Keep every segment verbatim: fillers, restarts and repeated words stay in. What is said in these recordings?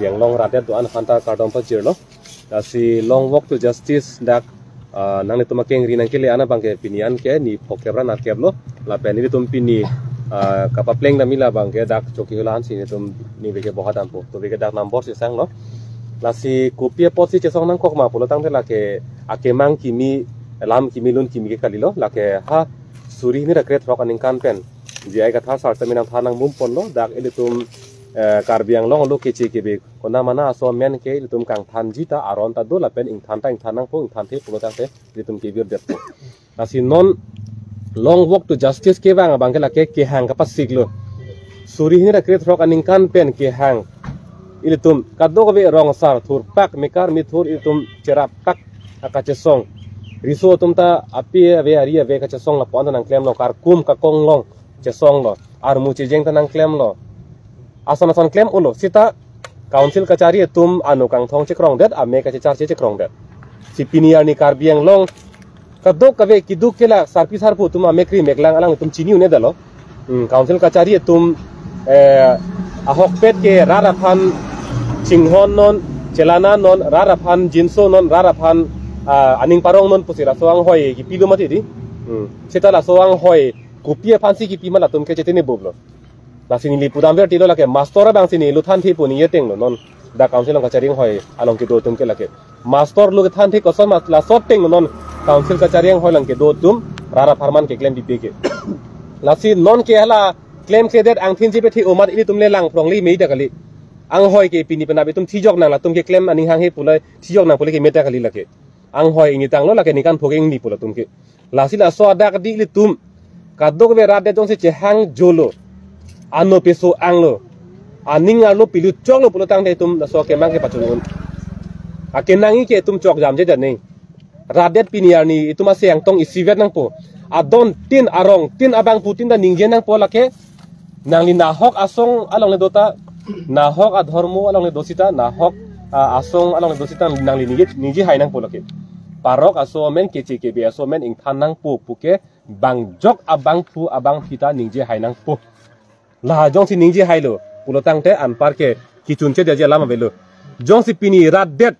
Karbi Anglong rat det do-an aphanta kardom pajirlo. Lasi long walk to justice dak, ah, nanglitum akengri nangkele an abangke pini an ke ni phokep ra nerkep lo. Lapen nelitum pini, ah, kapapleng damji abangke dak Chokihola ansi nelitum ningve ke boha dampo. To ve ke dak number si sanglo. Lasi kopi apotsi chesong nangkok ma pulo tangte lake akemang kimi, lam kimi, lun kimi ke kalilo. Lake ha suri hini ra krethrok aningkan pen J I Kathar sar sitame nangthan nangbum ponlo, dak ilitum, eh, Karbi Anglong arlo keche kebe konat mana aso amen ke ilitum kangthanji ta aron ta do lapen ingthan ta ingthan nangpo, ingthanthe pulo tangte ilitum kevirdet. Lasi non long walk to justice kevang abangke lake kehang kapasik lo. Suri hini ra krethrok aningkan pen kehang ilitum kadokave rong asar thurpak, mekar mithur ilitum cherappak akachesong. Riso atum ta api ave ari ave kachesong lapu-an ta nangklemlo, karkum kakong along chesonglo, armu chejeng ta nangklemlo. Ason ason klem-olo, sita council kachari atum ano kangthong chekrongdet, ame kachecharche chekrongdet. Si pini arni Karbi Anglong kadokave keduk kelak sarpi sarpo atum amek ri meklang alangtum chini un-e detlo. Hmm, council kachari atum, eh, ahokpet ke rat aphan chinghon non, chelana non, rat aphan jinso non, rat aphan, ah, aning parong non pusi laso anghoi kipilo mati di. Hmm, seta laso anghoi kopi aphansi kipi ma latum ke chetini boblo. Lasi neli pudam ver tilo, lake master abangsi neli luthanthe pu ningje tenglo non. Dak council along kachari anghoi along kedo atum ke lake. Master lo kethanthe koson ma laso tenglo non council kachari anghoi along kedo atum rat apharman keklem pipe ke. Lasi non ke hala klemkledet angthin chepethe amat ilitum le lang phrong le mei ta kali. Anghoi ke pini penap itum thijok nang latum keklem aning hanghe pulai thijok nang pule keme ta kali lake. Anghoi ingni tanglo lake ningkan pho ke ingni pu latum ke. Lasi laso adak di ilitum kadokave rat det jongsi chehang jolo, ano peso anglo, aning arlo pilut choklo pulo tangte itum laso akemang ke pachun un. Akenangji ke itum chok jamje jane. Rat det pini arni itum aseng tong isivet nangpo. Adon tin arong tin abangphu tin ta ningje nangpo lake. Nangli nahok asong along le do ta, nahok adhormo along le do sita, nahok, ah, asong along le do sita nangli ningje, ningje hai nangpo lake. Parok aso amen, keche kebe aso amen ingthan nangpo puke bangjok abangphu abangphi ta ningje hai nangpo. La jongsi ningje hailo pulo tangte anpar ke kichunchedetji alam avelo. Jongsi pini rat det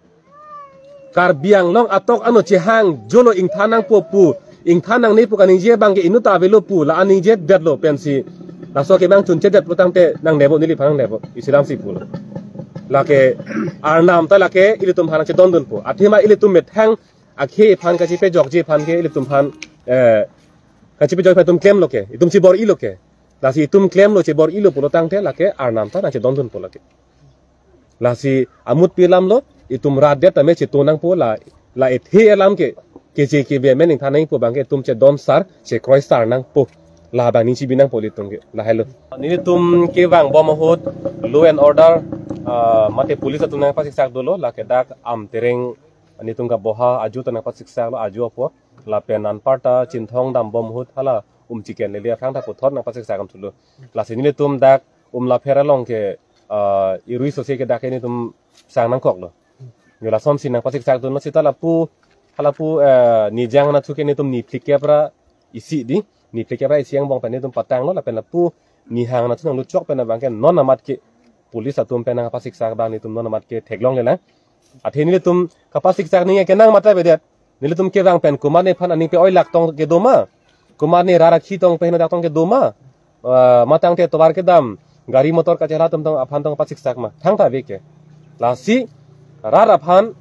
Karbi Anglong atok ano chehang jolo ingthan nangpo pu, ingthan nangne pu kaningje abangke inut ta avelo pu, la aningje detlo pensi laso akemang chunchedet pulo tangte nangnebo, neliphan nangnebo, isi alamsi pulo. Lake arnam ta lake ilitum aphan chedondunpo. Athema ilitum methang akhei aphan kachepejokji aphan ke ilitum aphan, eh, kachepejokji aphan itum klemlo ke, itum chebor-ilo ke. Lasi itum klemlo chebor-ilo pulo tangte lake arnam ta nangchedondunpo lake. Lasi amutpi alamlo, itum rat det tame cheto nangpo la, la ethe alam ke, keche kebe amen ingthan nangpo abangke itum chedon sar, chekroi sar nangpo. La abang ning chibi nangpo ilitum ke, lahelo. Nelitum kevang bom ahut, law and order, ah, mate police atum nangpasiksak dolo, lake dak Amtereng, nelitum kaboha aju ta nangpasiksak lo, aju apot, lapen anparta Chinthong dam bom ahut, hala um chiken lele aphrang ta puthot nangpasiksak am thulo. Lasi nelitum dak Umlapher along ke, ah, irui sose ke dak ke nelitum sang nangkoklo. Yo lasonsi nangpasiksak dunlo sita lapu, halapu, eh, Nijang anatthu ke nelitum niphlikep ra isi di, niphlikep ra isi angbong pen nelitum patanglo lapen lapu Nihang anatthu nanglut chok pen abangke non amat ke police atum pen nangpasiksak abang nelitum non amat ke theklonglelang. Athe nelitum kapasiksak ningje kenang mata avedet. Nelitum kevang pen komatne aphan aning pe-oilak tong kedo ma? Komatne rat akhi tong pe henodak tong kedo ma? Ah, matangte tovar kedam, gari motor kachelai atum tong aphan tong pasiksak ma? Thangta ave ke. Lasi rat aphan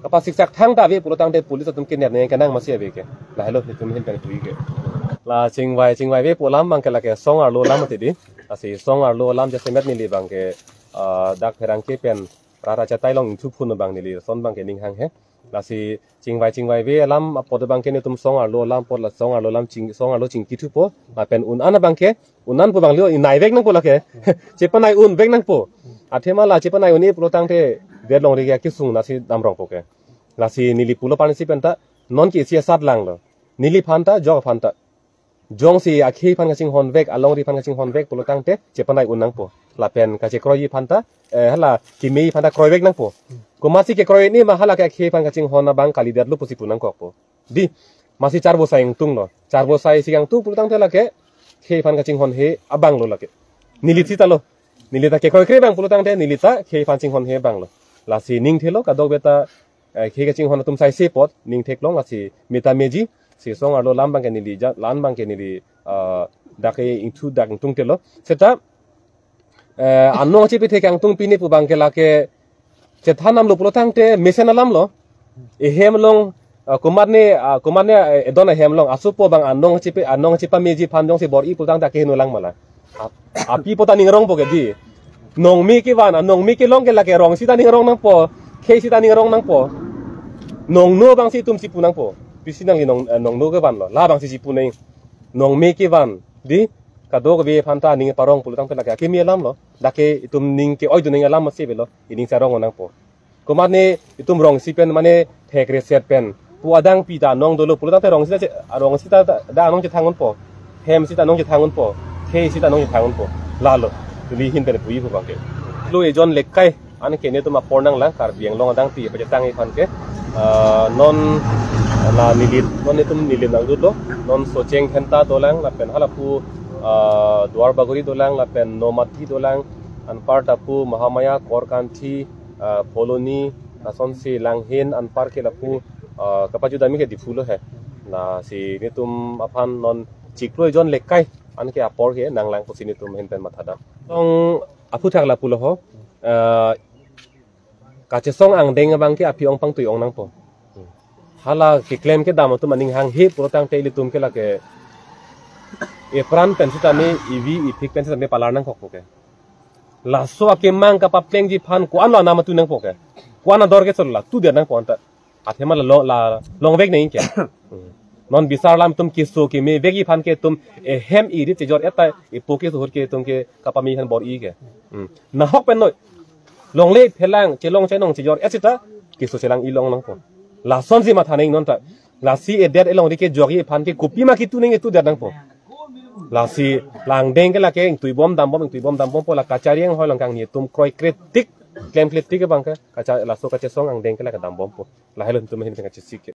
kapasiksak thangta ave pulo tangte police atum kener ne kenang masi ave ke. Lahelo nelitum ahin pen pui ke. La chingvai chingvaive pu alam abangke lake song arlo alam mati di. Lasi song arlo alam jasemet neli abangke, ah, dak pherangke pen rat achatai along ingthu phun abang neli lason abangke ning hanghe. Lasi chingvai chingvaive alam apot abangke nelitum song arlo alam apot la song arlo alam ching, song arlo chingki thupo. Lapen un-an abangke, un-an pu abang lio inai vek nangpo lake. Chepanai un vek nangpo. Athema la chepanai un-e pulo tangte det longri ke akesung nasi damrongpo ke. Lasi neli pulo pansi penta non ke isi asat langlo. Neliphan ta, jok aphan ta. Jongsi akhei aphan kachinghon vek, alongri aphan kachinghon vek pulo tangte chepanai un nangpo. Lapen kachekroiji aphan ta, eh, hala kemei aphan ta kroi vek nangpo. Komatsi kekroi ni ma hala ke akhei aphan kachinghon abang kalidetlo pusi pu nangkokpo. Di, masi charbosai ingtunglo. Charbosai isi ingtung pulo tangte lake akhei aphan kachinghon he abanglo lake. Neli thitalo. Neli ta kekroikre abang pulo tangte neli ta khei aphan chinghon he abang lo. Lasi ning thelo kadokave ta, eh, khei kachinghon atum saisi apot ning theklong, lasi meta meji, si song arlo alam abang ke neli ja, lan abang ke neli, ah, dak ke ingthu dak ingtung thelo. Seta, eh, anong chepethe kangtung pine pu abang ke lake chethan nam lo pulo tangte mesen alam lo. Ehem along, ah, komatne, ah, komatne, eh, edon ehem along. Asopo abang anong chepe, anong chepameji aphan jongsi bor-i pulo tangte akeheno lang ma la. Ap-, api po ta ningrongpo ke dei. Nongme kevan, ah, nongme kelong ke lake rong sita ningrong nangpo. Khei sita ningrong nangpo. Nongno abang si itum chipu nangpo. Pisi nangli nong, eh, nongno kevan lo. La abang si chipu nang. Nongme kevan. Dei, kadokave aphan ta ning parong pulo tangte lake akimi alam lo. Dak ke itum ning ke-oidun ning alam masi avelo. Ining sarong nangpo. Komatne itum rong isi pen mane thekre set pen pu adang pi ta anong dolo pulo tangte rong sita che-, rong sita da, da anong chethang unpo. Hem sita anong chethang unpo. Khei sita anong chethang unpo. Lalo. Tuli ahin pen puji pu abang ke. Lo ejon lekai anke netum apor nanglang Karbi Anglong adang ti pachetang aphan ke. Ah, non la neli, non netum neli nangdut lo. Non Socheng Khenta dolang lapen halapu, ah, Duar Bagori dolang lapen Nomati dolang. Anparta pu Mahamaya, Korkanthi, ah, Phuloni, lasonsi Langhin, anpar ke lapu, ah, kapajut ami ke Diphu lo he. Lasi netum aphan non chiklo ejon lekai anke apor ke nanglang pusi netum ahin pen mathadam. Tong aphuthak lapu lo ho, ah, kachesong angdeng abang ke aphi ong pangtui ong nangpo. Hala keklem kedam atum aning hanghe pulo tangte ilitum ke lake epran pen sitame, ivi iphik pen sitame palar nangkokpo ke. Laso akemang kapaplengji aphan ko-an lo anam atu nangpo ke. Ko-an ador ke solo la tudet nangpo anta. Athema la lo, la longvek nang ke. Non bisar alam atum keso keme vekji aphan ke itum ehem irit chejor-et ta ipo ke suhut ke itum ke kapame aphan bor-i ke. Hmm. Nahok pen noi. Longle phelang chelong chenong chejor-et sita keso chelang-i long nangpo. Lasonsi matha nang non ta. Lasi edet elongri kejokji aphan ke kopima kitu nang itu det nangpo. Lasi la angdeng ke lake ingtuibom dambom, ingtuibom dambompo, la kachari anghoi along kangni atum kroikretik, klemkletik abang ke, kacha-, laso kachesong angdeng ke lake dambompo. Lahelo netum ahin pen kachesik ke.